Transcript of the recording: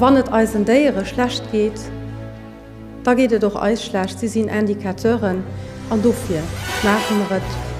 Wann et eisen Déiere schlecht geet, da geet et och eis schlecht. Si sinn Indicateuren an dofir maache mer et.